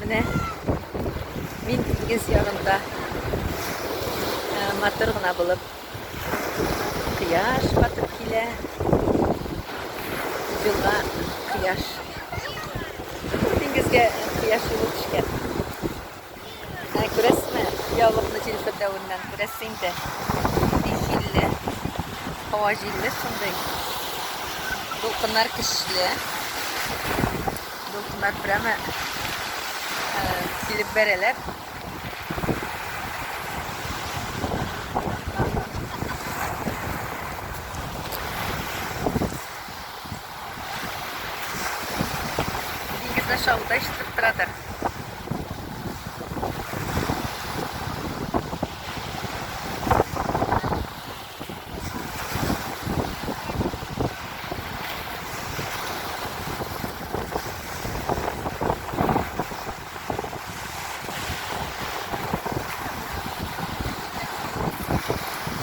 Менә мин диңгез ягында матур гына булып кояш батып килә. Юлга кояш. Диңгезгә кояш юлы төшкән. Ә, күрәсезме, яулыкны җилфердәвеннән күрәсез инде. Нинди җилле. Һава җилле шундый. Дулкыннар көчле. Дулкыннар прямо килеп бәрәләр. Диңгезнең шавы да ишетелеп торадыр.